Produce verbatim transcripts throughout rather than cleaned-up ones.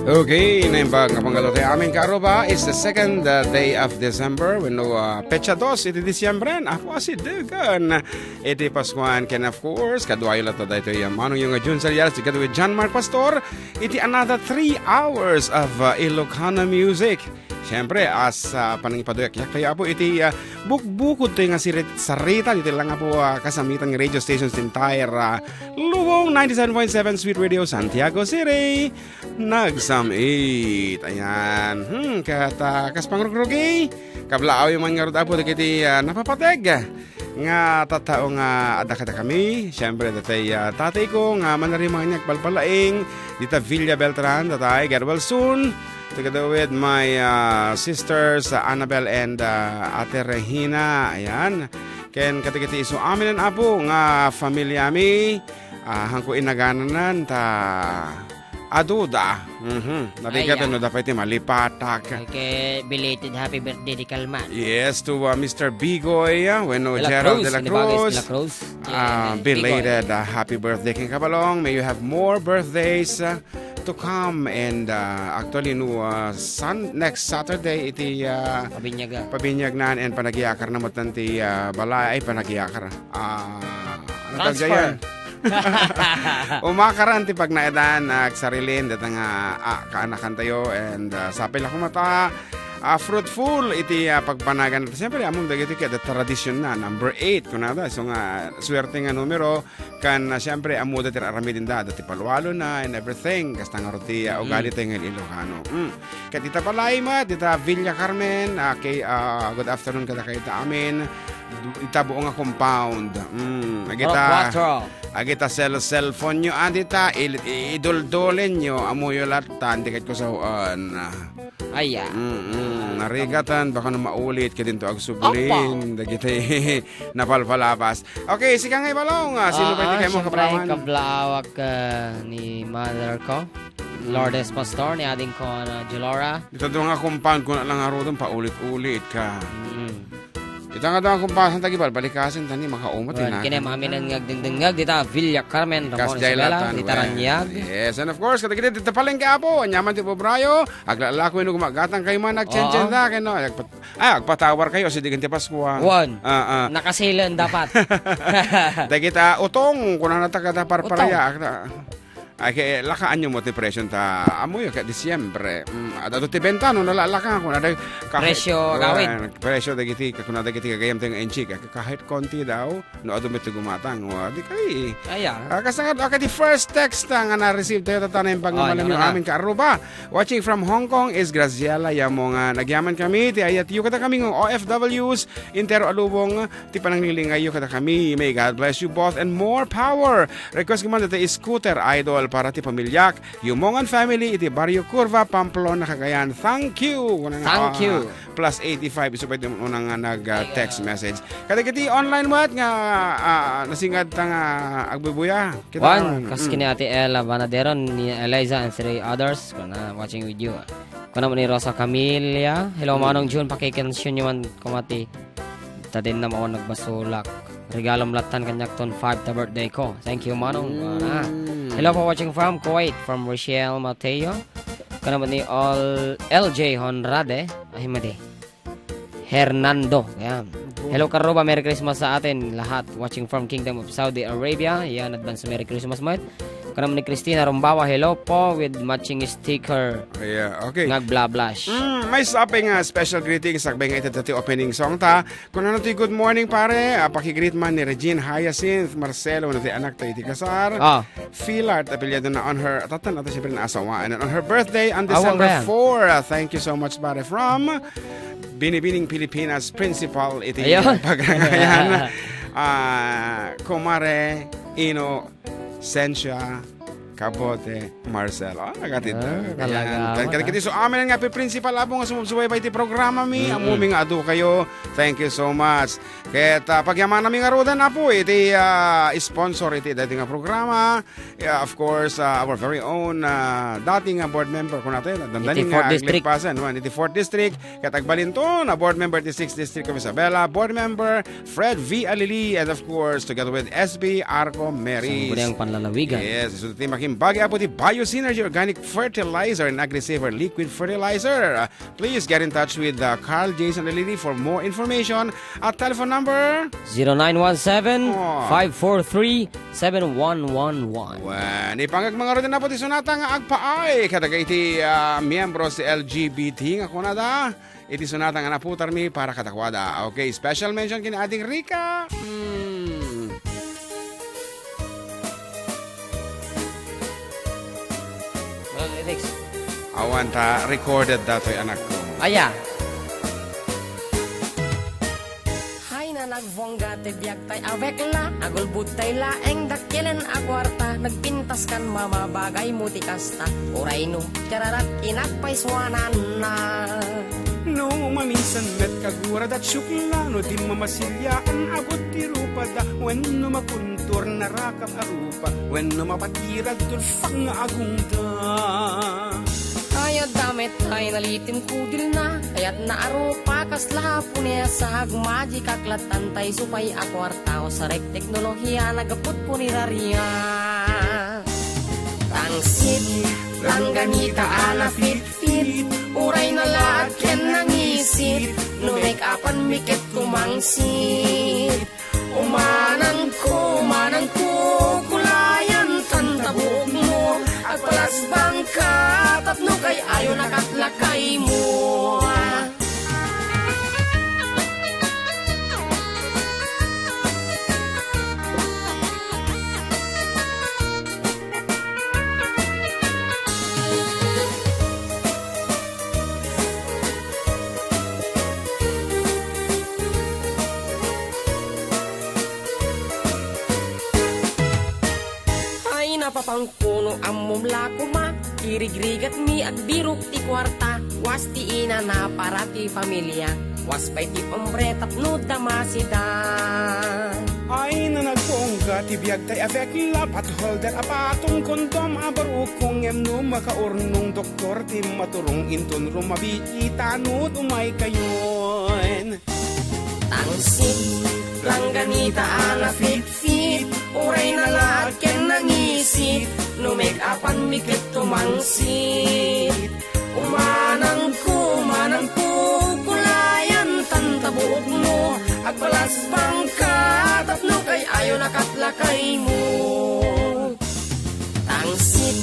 Okay, naimbag nga panggaluto ti amin kaaruba. It's the second, uh, day of December. Wenno, uh, petsa dos iti Disyembre. Apo a sidegan iti Paskuan. Ken, of course, kaduayo latta daytoy, uh, manongyo nga Jun Saliares, together with John Mark Pastor, iti another three hours of, uh, Ilocano music. Siyempre, as, ah, panangipaduyak-yak tayo, Apo, iti, ah, bukbukod tayo nga sirit-, sarita, dito lang, Apo, ah, kasamitan nga radio stations ti entire, ah, Lubong ninety-seven point seven Sweet Radio, Santiago City. Nagsam-it. Ayan. Hmm, ket, ah, kas pangrugrugi, kablaaw man ngarud, Apo, dagiti, ah, napapateg nga tattao nga adda kadakami. Siyempre, datay, ah, tatay ko nga manarimangan nga agpalpalaing, dita Villa Beltran, datay, get well soon. Together with my, ah, sisters, ah, Annabel and, ah, Ate Regina. Ayan. Ken kadagiti isu amin, Apo, nga familiami, ah, hanko inagananan ta aduda. Mhm. Narigat Aya. ano, dapat ti malipatak. Okay, belated happy birthday di Kalman. Yes, to, uh, Mister Bigoy, uh, wenno De La Gerald Cruz, De La Inibagay Cruz. De La Cruz. Ah, Yes, belated, Bigoy. uh, happy birthday ken kabalong. May you have more birthdays, uh, to come. And, uh, actually, no, uh, sun-, next Saturday, iti, uh, Pabinyagan. Pabinyagan and panagiakar na mo ti, uh, balay, ay, panagiakar. Ah, ano tawag Transfer. dyan? Umakaran ti pagnaedan, ah, agsarilin, data nga, ah, kaanakan tayo, and, ah, sapay la koma ta, ah, fruitful iti, ah, pagpanagan. Siyempre, amom dagiti kada tradisyon na, number eight, kunada. So nga, swerte nga numero, kan, ah, siyempre, ammo da ti aramidenda, da ti palwalo na, and everything. Kasta nga roti, ah, Mm. ugali tayo nga Ilocano. Mm. Ket ita balay met, ita Villa Carmen, ah, kay, ah, good afternoon kada kayta amin. Ita buo nga compound. Mm, agita, Rock Quattro. Agita cell-, cellphone nyo, ah, dita, il-, i-, iduldulen nyo, amuyo latta, di ket kusawan. Aya. Mm, mm, narigatan, baka no maulit, kadinto agsubulin, Opo. dagiti napalpalabas. Okay, sika nga ibalong, ah, sino pa Ah, iti kayo mo siyempre, kaprawan? Kablaawak, ah, ni mother ko. Mm. Lourdes Pastor, ni ading ko na Julora. Ita duwa nga compound ko na lang arudon, paulit-ulit ka. Mm. Ita nga duwa nga compound, saan tagibalbalikasin, tani makaumot, Wen, ina. Kine maaminan nga agdengdengngag, dita Villa Carmen, Ramon Kas jay Isabela, latan, dita wen. Ranyag. Yes, and of course, kadagiti dita palengke, Apo, anyaman ti bubrayo, aglalako, ino gumagatang kayo man, nagchenchen Oo. da, kay no, agpat-, ah, agpatawar kayo, si Digan ti Pascua. Wen. Ah, ah. Nakasilen dapat. Dagita utong, kunana ta kada parparaya, Utong. akta. Ay, kay, lakaanyo mo ti presyo ta, amoyo, kay Disyembre. Mm, ad-, adu ti benta, no, nalalakan ko, na, day, kahit, Presyo, oh, kawid. eh, presyo, dagiti, kakuna, dagiti, kagayam tayo nga inchi, kay, kahit konti daw, no, adu met ti gumatang, wa, di kay, Aya. ah, kas nga, ah, kay, di first text, ah, nga na-receive tayo, tata na yung Oh, pagmamalam ano yung na? aming kaaruba. Watching from Hong Kong is Graciela Yamongan. Nagyaman kami, ti ayat yu, kada kami ng O F Ws, intero alubong, ti pananglilingayo kada kami. May God bless you both and more power. Request ko man dati Scooter Idol para ti pamilyak. Yumongan family iti Barrio Curva, Pamplona, Cagayan. Thank you. Kuna nga, Thank ah, you. Plus eighty-five. Isu pa iti unang nga nag, ah, Ay, text ah. message. Kadagiti online mo at nga, ah, nasingad ta nga agbubuya. Kita Juan, naman. kas Mm. kini Ate Ella Banadero, ni Eliza and three others. Kuna, watching with you. Kuna mo ni Rosa Camilla. Hello, Mm. Manong June, pakikansyonyo man kumati. Ta din na maon nagbasulak. Regalom lattan kaniak ton five ta birthday ko. Thank you, Manong. Mm. Ah. Hello po, watching from Kuwait, from Rochelle Mateo. Kana ni L J Honrade. Ay, madi. Hernando. Ayan. Opo. Hello, Karuba. Merry Christmas sa atin lahat. Watching from Kingdom of Saudi Arabia. Yan, advance Merry Christmas, mate. Kana ni Christina Rumbawa, hello po with matching sticker. Yeah, okay. Ngag bla blash. Mm, may sapay nga special greetings, sakbay nga iti dati opening song ta. Kung ano ti good morning, pare, ah, pakigreet man ni Regine Hyacinth Marcelo, na ti anak ta iti kasar. Ah. Filart, apelyado na on her, tatan, ata siyempre naasawa. And on her birthday on Awang December kaya. four. Ah, thank you so much, pare. From Binibining Pilipinas, principal iti Ayun. pagrangayan. ah, Kumare Inocencia Cabote Marcelo. Ah, nagatid na. Ah, talaga. Ayan. Tan kadagiti amin nga pi-principal, Apo, nga sumubsubaybay iti programa mi. Mm-mm. Ammom nga adu kayo. Thank you so much. Ket, ah, pagyamananmi ngaruden, Apo, iti, ah, sponsor iti daytoy nga programa. Yeah, of course, ah, our very own, ah, dating, ah, board member, kunata, dandani nga fourth district. Aglikpasan, wen, iti fourth district, ket agbalinton a board member iti sixth District of Isabela, board member Fred V. Alili, and of course, together with S B Arco Meris. Sangguniang Panlalawigan. Yes, so ti makimbagi, Apo, ti Bio Synergy Organic Fertilizer and Agri-Saver Liquid Fertilizer. Ah, please get in touch with, uh, Carl Jason Alili for more information at telephone number. Zero nine one seven, five four three, seven one one one. Wen, ipangagmangaruden, Apo, ti sonata nga agpaay kadagiti, ah, miyembro ti L G B T nga kunada. Iti sonata nga naputarmi para kadakuada. Okay, special mention ken Ading Rica. Hmm. Walang lyrics. Awan ta, recorded datoy, anakko. Aya. Hay na, nagbuangga ti biag tay a bekla, agulbod tay laeng dakkelen a kuarta, nagpintas kan mamabagay mo ti kasta, uray no, kararat inagpaysuananna. No maminsan met kagura dat sukla, no di mamasiliaan, abot ti rupada, wenno makuntur, narakap a rupa, wenno mapatirag, tulfak nga agungda. Ay, adda met ay nalitim kudilna, kayatna a rupa, kasla Japonesa, agmagikak lattan tay supay a kuarta, usarek teknolohiya, nagaput puniraria. Tangsit, langganita a nafitfit, uray nalaat ken nangisit, no make-upan mi ket tumangsit. Umanangko, umanangko, kulayan tan ta buokmo, agpalasbangka, tapno kay-ayo nakatlakaymo. Ay, napapangkuno, ammom la koma, irigrigatmi, agbirok ti kuarta, was ti inana para ti familia. Was pay ti hombre tapno damasida. Ay, nanagpungga ti biag tay a bekla, pot holder a patong, kondom a barukong, ngem no makaurnong doktor ti maturong, inton rumabii ta no umay kayon. Tangsit, langganita a nafitfit, uray nalaat ken nangisit, no make-upan mi ket tumangsit. Umanangko, umanangko, kulayan tan ta buokmo, agpalasbangka, tapno kay-ayo nakatlakaymo. Tangsit,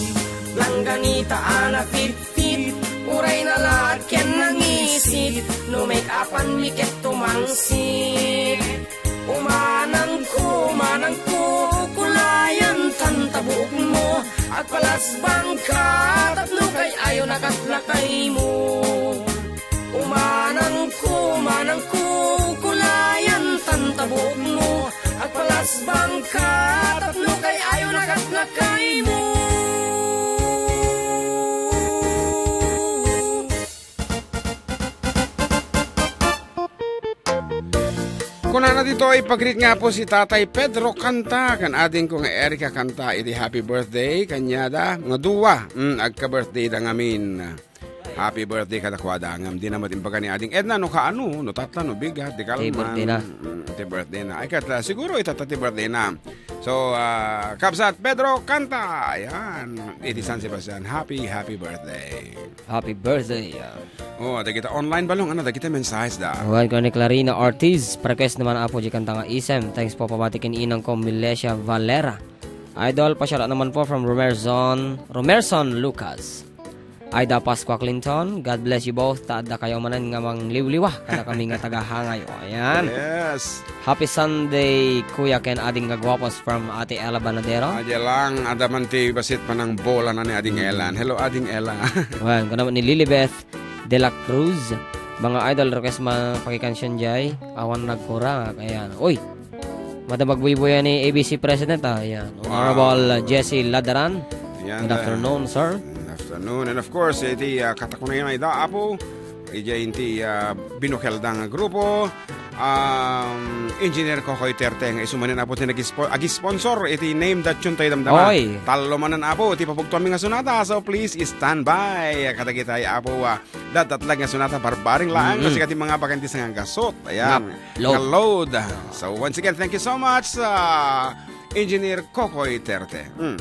langganita a nafitfit, uray nalaat ken nangisit, no make-upan mi ket tumangsit. Umanangko, umanangko, kulayan tan ta buokmo, agpalasbangka, tapno kay-ayo nakatlakaymo. Umanangko, umanangko, kulayan tan ta buokmo, agpalasbangka, tapno kay-ayo nakatlakaymo. Kunana ditoy, pag-greet nga, Apo, si Tatay Pedro Canta, ken adingko nga Erica Canta, iti happy birthday kaniada nga dua. Mm, agka-birthday da ngamin. Happy birthday kadakuada. Ngem di na met imbaga ni Ading Edna no kaano, no tatla, no bigat, di kalman. Ti birthday na. Mm, ti birthday na. Ay, ket, ah, siguro itatta ti birthday na. So, ah, kabsat Pedro Canta, ayan, iti San Sebastian. Happy, happy birthday. Happy birthday, ah. Oh, dagita online balong, ano, dagita mensahes da. Wen, kuan ni Clarina Ortiz, request naman, Apo, di kanta nga Isem. Thanks po, pamati ken inang ko, Milesia Valera. Idol, pa-shout out naman po from Romerson, Romerson Lucas. Aida Pascua Clinton, God bless you both. Ta adda kayo manen nga mangliwliwa kadakami nga taga-Hangay. O, ayan. Yes. Happy Sunday, Kuya ken Ading Kagwapos from Ate Ella Banadero. Adya lang, adda man ti basit panang bola na ni Ading Ella. Hello, Ading Ella. Wen, kuna ni Lilibeth de la Cruz. Mga idol, request mapakikansion jay. Awan nagkurang. Ayan. Uy! Madam agbuybuya ni A B C President, ah, yan. Wow. Honorable Jesse Ladaran. Yan, Good ah, afternoon, sir. Good afternoon. And of course, iti, ah, katakunayan ida, Apo, ija inti, ah, binukelda nga grupo, um, Engineer Kokoy Terte, nga isu manen, Apo, ti nag-ispo-, ag-sponsor iti name that tune tayo damdama. Oy. Tallo manen, Apo, ti pabugtoanmi nga sonata. So, please stand by. Kadagitay, Apo, ah, datdatlag nga sonata, barbareng laeng, Mm-mm. kasi kadi mga bakantis nga gasot. Ayan. Nga load. Nga load. So, once again, thank you so much, ah, Engineer Kokoy Terte. Hmm.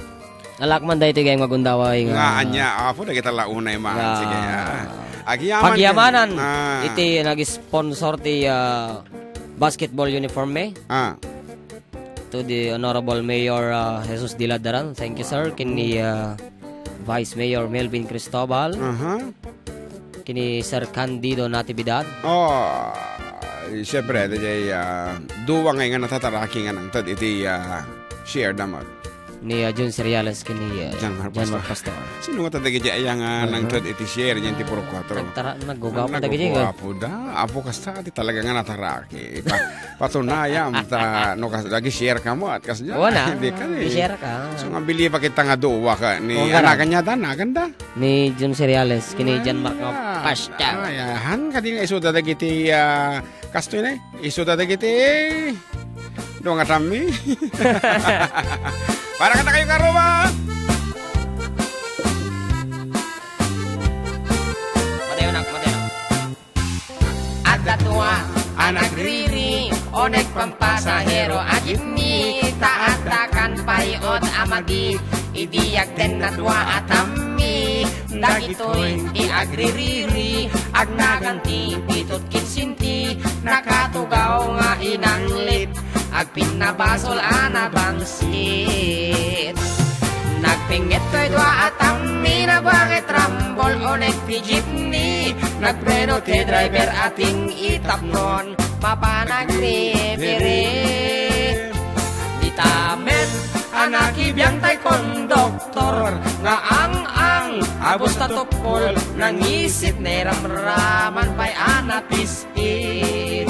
Nalakman da iti gayam nga gundaway nga Nga anya, apo, dagita la unay man. Nga Sige, ah. Agyamanen. Pagyamanan Ah. iti nag-sponsor ti, ah, basketball uniform mi. Ah. To the Honorable Mayor, ah, Jesus Diladaran. Thank you, sir. Kini, ah, Vice Mayor Melvin Cristobal. Aha. Kini Sir Candido Natividad. Oh, siyempre, dayjay, ah, duwa nga nga natataraki nga nangted iti, ah, share da met. Ni, ah, Jun Cereales kini, ah, John Mark John Mark Pastor. Pastor. Sino nga ta dagiti aya nga Aha. nangted iti share diay ti Puro Cuatro? Nagtara-, naggugapo dagiti, eh. Naggugapo da. Apo, kasta, ti talaga nga nataraki. Pa-, patunayam, ta, no, kas-, agi-share ka met, kasdiay. Wala. Di ka, eh. I-share ka. So, nga bili pa kita nga duwa ka ni Oo, nga anagan niya da, anagan da. Ni Jun Cereales, kini John Mark nga Ah, pasta. Ay, ah, han, kadi nga isuda dagiti, ah, kastoy na, eh. Isuda dagiti, duwa nga tammi. Para kada kayo karuma. Matayo, nak, matayo. Adda dua a nagriri, onek pampasahero a gipni, ta adda kan pay-od a madi, idi agtenna dua a tammi. Dagitoy ti agririri, agnagan ti pitot kinsinti, nakatugaw nga inanglit. Agpinnabasol a nabangsit. Nagpinget toy dua a tammi, nabanget rambol onek ti jeepney. Nagpreno ti driver a ting-itapnon, mapan agribiri. Dita met a nakibiang tay konduktor nga ang-ang, abus ta tuppol, nangisit, nairamraman pay a napis- it.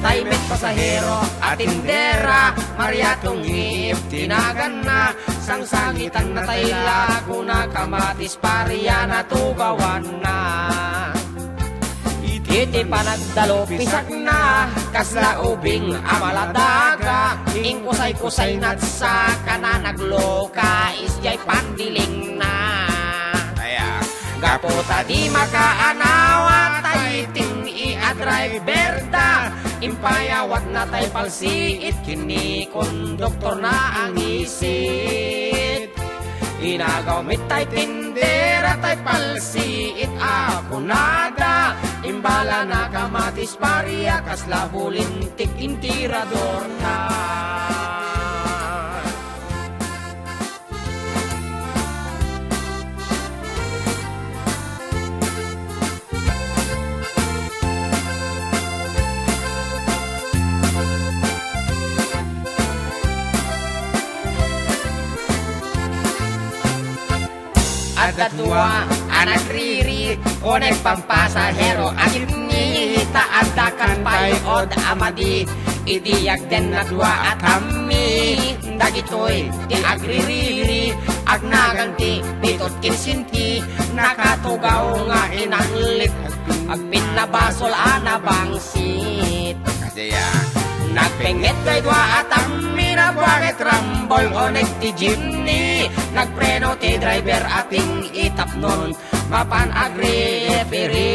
Tay met pasahero a tindera, Maria Tungib ti naganna, sangsangitanna tay laguna, kamatis paria natugawanna. Iti panagdalupisakna, kasla ubing a maladaga, inkusay-kusay natsakana, nagluka isdiay pandilingna. Aya. Gapu ta di makaanawa tay ting-i a driver da, impayawatna tay palsiit ken ni konduktorna a ngisit. Inagaw met tay tindera tay palsiit a kunada, imbalana kamatis paria kasla bulintik iti radorna. Adda dua a nagriri, onek pampasahero a gipni, ta adda kan pay-od a madi, idi agtenna dua a tammi. Dagitoy ti agririri, agnagan ti pitot kinsinti, nakatugaw nga inanglit, agpinnabasol a nabangsit. Kasiya. Nagpinget tay dua a tammi, nabanget rambol onek ti jeepney, nagpreno ti driver a ting-itapnon, mapan agripiri.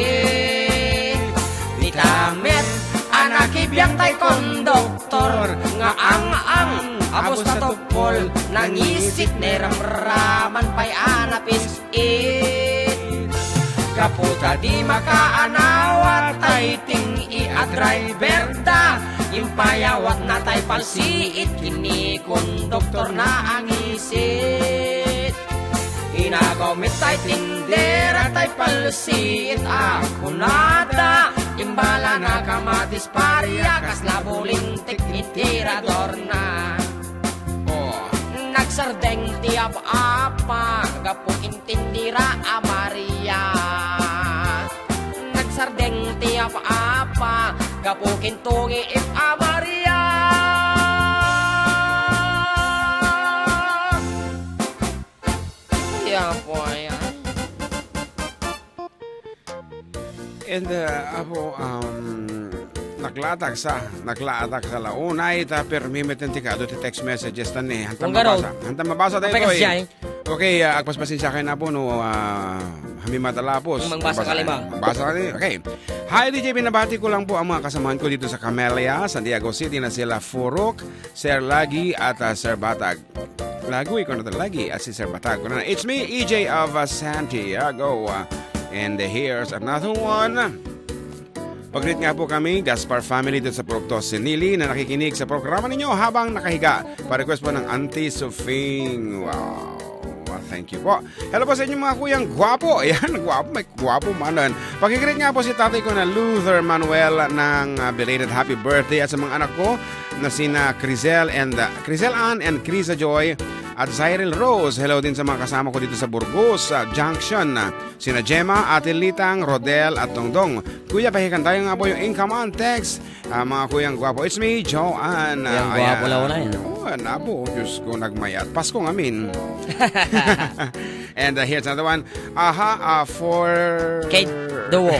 Dita met a nakibiang tay konduktor nga ang-ang, abus ta tuppol, nangisit, nairamraman pay a napis-it. Gapu ta di makaanawa tay ting-i a driver da, impayawatna tay palsiit ken ni konduktorna a ngisit. Inagaw met tay tindera tay palsiit a kunada, imbalana kamatis paria kasla bulintik iti radorna. Oh. Nagsardeng ti ap-apa gapu ken tindera a Maria. Nagsardeng ti ap-apa gapu ken tungi a Maria. And, uh, apo, um, naklaatak sa, naklaatak sa la. Unay, ta permi met ti kaadu ti text messages ta ni. Hanta mabasa. Hanta mabasa tayo. Okay, uh, agpaspasensya kayo na po, no, uh, hami matalapos. Magbasa ka, lima. Magbasa ka ni. Okay. Hi, D J, binabati ko lang po ang mga kasamahan ko dito sa Camellia, Santiago City na sila Furok, Sir Lagi at, uh, Sir Batag. Lagoy ko na talaga, at si Sir Batag. It's me, E J of, uh, Santiago. Uh, and here's another one. Pag-greet nga po kami, Gaspar family dito sa Purok Dos, Sinili, na nakikinig sa programa ninyo habang nakahiga. Pa-request po ng Auntie Sofing. Wow. Wow, thank you po. Hello po sa inyong mga kuyang gwapo. Ayan, gwapo. May gwapo manan. Pag-greet nga po si tatay ko na Luther Manuel ng, uh, belated happy birthday at sa mga anak ko na sina Crisel and, uh, Crisel Ann and Crisa Joy at Zyril Rose. Hello din sa mga kasama ko dito sa Burgos, uh, Junction. Sina Gemma, Ate Litang, Rodel at Dongdong. Kuya, pakikan tayo nga po yung income and text. Ah, mga kuyang gwapo. It's me, Joanne. Kuyang gwapo, ayan. Launa yan. Oh, nabo, Diyos ko, nagmayat. Pasko ngamin. And, uh, here's another one. Aha, uh, for Kay Duo.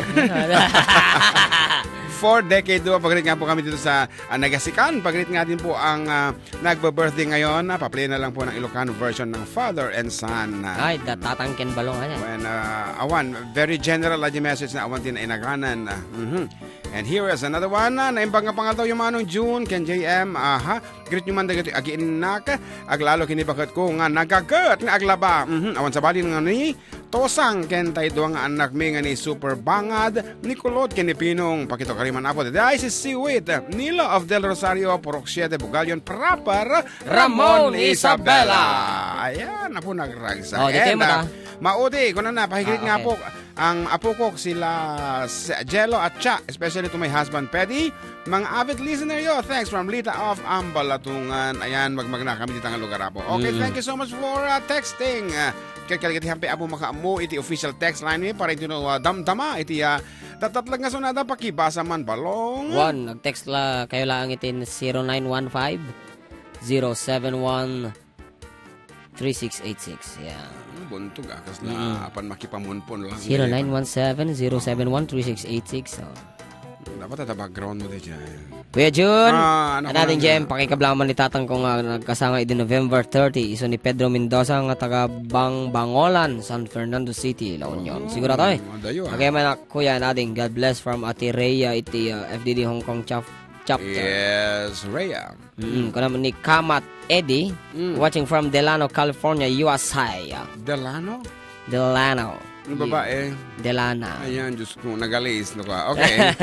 For decade duo, pag-greet nga po kami dito sa, ah, Nagasikan. Pag-greet nga din po ang, ah, nagbe-birthday ngayon, ah, pa-play na lang po ng Ilocano version ng Father and Son. Ay, da-, tatangken balong, ano? When, ah, awan, very general la di message na awan din ay naganan. Ah, mhm. And here is another one, ah, naimbag nga pangaldaw yung Manong June, ken J M, aha, greet nyo man dagiti agiinnak, aglalo kini baket ko nga nagaget nga aglaba. Mhm. Awan sabali nga ni Tosang ken tay dua nga annakmi nga ni Super Bangad, ni Kulot ken ni Pinong. Pakito kariman, Apo. Daydiay si Siwit, Nilo of Del Rosario, Purok siete, Bugallon proper, Ramon Isabela. Ayan, Apo, nagragsak. Oh, di kayo mata. Maudi, kuna na, pahigrit nga po ang apo ko, sila Jello at Cha, especially to my husband, Petty. Mga avid listener yo, thanks from Lita of Ambalatungan. Ayan, magmagna kami dito nga lugar, Apo. Okay, thank you so much for, uh, texting. Uh, Kalkal iti hampi, Apo, makaammo iti official text line mi para iti no, uh, damdama iti, uh, tatatlag nga sonada, pakibasa man balong. One, nag-text la kayo lang iti zero nine one five, zero seven one, three six eight six. Yeah. Hmm, buntog, ah, kas na apan makipamunpon lang. Zero nine one seven, zero seven one, three six eight six. Oh. Dapat ada background mo di dyan. Kuya Jun, ah, ano ka natin, Jem, pakikablaman ni tatang ko nga nagkasanga idi November thirty, iso ni Pedro Mendoza nga taga Bang-, Bangolan, San Fernando City, La Union. Oh, siguro to eh. Madayo, ah. Okay, man, Kuya, nading, God bless from Ate Rhea iti, uh, F D D Hong Kong chap-, chapter. Yes, Rhea. Mm, kuna ni Kamat Eddie, watching from Delano, California, U S A. Delano? Delano. Yung babae? Delana. Ayan, Diyos ko, nagalis, no ka? Okay.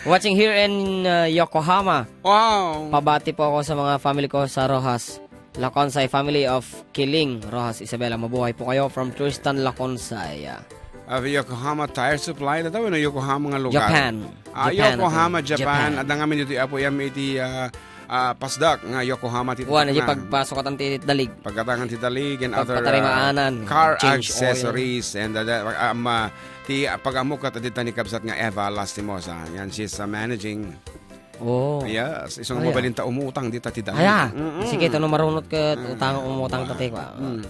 Watching here in, uh, Yokohama. Wow. Pabati po ako sa mga family ko sa Roxas, Laconsay family of Kiling, Roxas, Isabela. Mabuhay po kayo from Tristan Laconsay. Of Yokohama Tire Supply. Dataw, no, Yokohama nga lugar. Japan. Ah, Japan, Yokohama, okay. Japan. Japan. Adda ngamin dito, Apo, yam iti, ah, ah, Pasdak nga Yokohama ti tatakna. Wan, di pagpasok atan ti dalig. Pagkatangan ti dalig and other, ah, car accessories and, ah, da-, ah, ma-, ti, ah, pag-ammo kat adita ni kabsat nga Eva Lastimosa. Yan, she's, ah, managing. Oh. Yes, isu nga mabalinta umutang dita ti dalig. Aya. Mm-mm. Sige, ito no marunot ket utang, umutang ta ti kwa. Mm.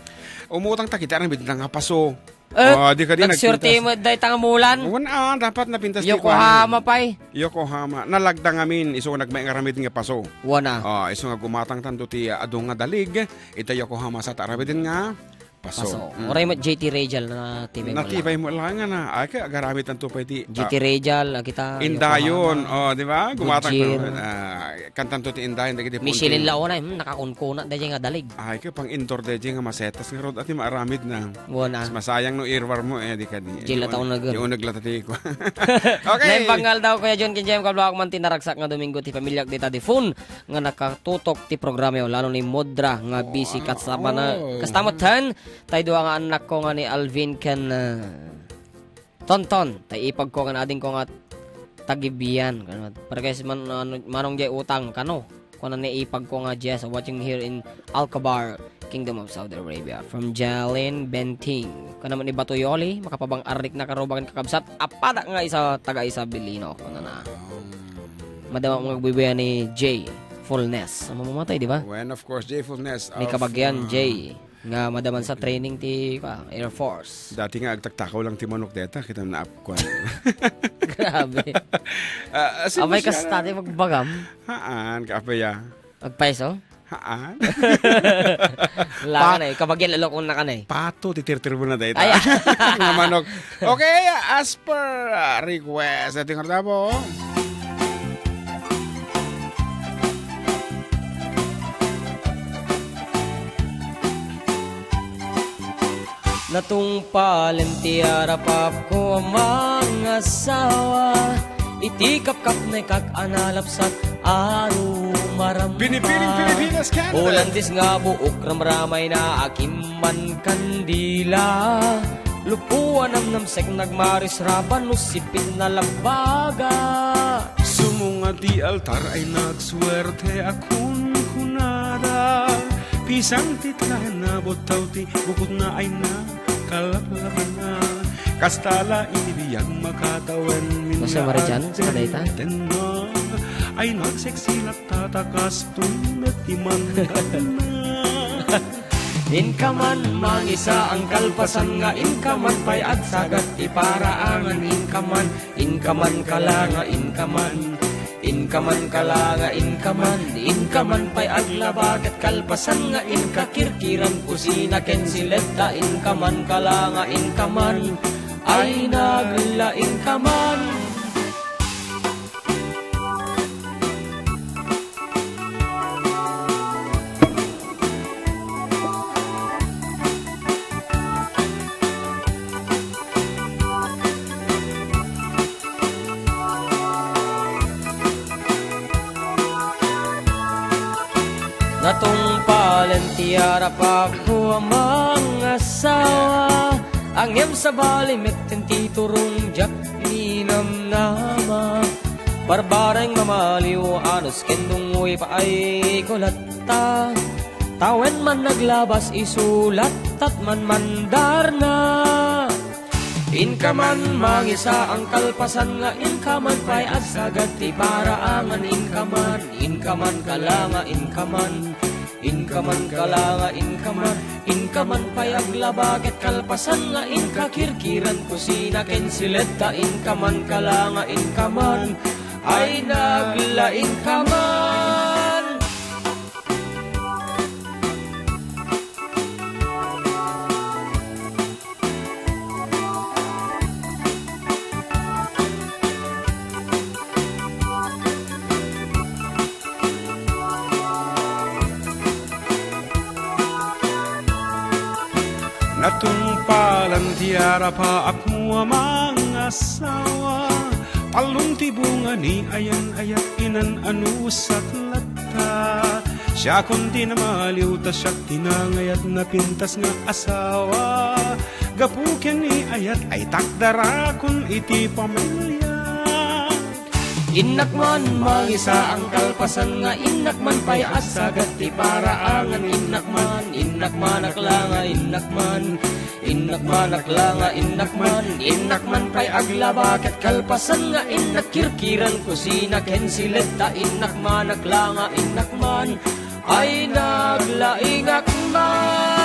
Umutang ta kita ran bidta nga paso. Eh, oh, di ka di nagpintas. Nagsurti mo, dayta nga mulan? Wan, ah, dapat napintas ti Yokohama pay. Yokohama. Nalagda ngamin, isu nagmay nga aramid nga paso. Wan, ah. Oh, isu nga gumatang tanto ti adu nga dalig, ita Yokohama sa ta aramiden nga paso. Paso. Mm. Uray mo, J T Radial na tibay mo lang. Natibay mo lang nga na. Ay, kay agaramid tanto pay ti, J T ah, Radial, ah, kita, Indayon. Yokohama. Oh, di ba? Gumatang Goodyear. Ah, Kantanto ti indayon dagiti Michelin punti. Launay, hmm, nakakunkuna daydiay nga dalig. Ay, kay pang-indoor daydiay nga masetas ngarud, ati maaramid na. Wana. Mas masayang no irwar mo, eh, di ka di. Di uneg. Di uneg la ti ko. Okay. Naimbag nga aldaw, Kuya John, ken Jem, kablaak man ti naragsak nga Domingo ti pamiliak dita di phone nga nakatutok ti programa, lalo ni Modra nga busy. Wow. Kasta man, oh. Kasta met, tay dua nga annakko nga ni Alvin ken, ah, Tonton, tay ipagko nga adingko nga tagibian. Kano, parkes man, ano, manong jay utang, kano? Kuna ni ipagko nga Jess, watching here in Alcobar, Kingdom of Saudi Arabia. From Jalen Benting. Kuna man ni Batuyoli, makapabang-arik na karubagan kakabsat, apada nga isa, taga Isabilino. Kuna na. Madama nga agbibian ni Jay Fullness. Ang mamamatay, di ba? When, of course, Jay Fullness. Ni of, Kabagyan, uh, Jay. Nga madaman sa training ti, ah, Air Force. Dati nga agtaktakaw lang ti manok deta, kita na apkuan. Grabe. Ah, ah, Apay, kasta ti magbagam? Haan, kaapay, ah. Agpaiso? Haan. Wala Pa- ka na eh. Kabagyan, lalo kong naka na eh. Pato, titirtir mo na dahil. Ay, ah. Nga manok. Okay, as per, ah, request, ating Artabo. Natungpalen ti arapapko a mangasawa. Iti kapkapnekak a nalapsat a rumarampa. Pinipiling Pilipinas, Canada. Ulandis nga buok ramramayna a kimman kandila. Lupo a namnamsek nagmarisrapan no sipit na labaga. Sumunga ti altar ay nagsuerte a kunkunada. Pisang ti tlaenna, buttaw ti bukotna ay na kalaplapana. Kasta la iti biag makatawen. Jose Marijan, sa kadayta? Ay nagseksi latta ta kastoy met ti mandatna. Inka man mangisaang kalpasan nga inka man pay agsagat ti paraangan, inka man Inka man kalanga, inka man. Inka man kalanga, inka man. Inka man pay aglaba ket kalpasan nga inka kirkiran kusina ken siletta. Inka man kalanga, inka man. Ay nagla, inka man. Natungpalen ti arapapko a mangasawa, ngem sabali metten ti turong diak ninamnama. Barbareng mamaliw anus ken dungngoy paay ko latta. Tawen man naglabas isu lattat man mandarna. Inka man mangisaang kalpasan nga inka man pay agsagat ti paraangan, inka man, inka man kalanga, inka man, inka man kalanga, inka man, inka man pay aglaba ket kalpasan nga inka kirkiran kusina ken siletta, inka man kalanga, inka man, ay nagla, inka man. Natungpalan ti arapaapmo a mangasawa. Pallong ti bunga ni ayan-ayat, inan-anusat latta. Siakon ti namaliw, ta siak ti nangayat, napintas nga asawa. Gapu ken ni ayat ay takdarakon iti pamiliak. Innak man mangisaang kalpasan nga innak man pay agsagat ti paraangan, innak man, innak man aklanga, innak man. Innak man aklanga, innak man, innak man pay aglaba ket kalpasan nga innak kirkiran kusina ken siletta, innak man aklanga, innak man, ay naglaingak man.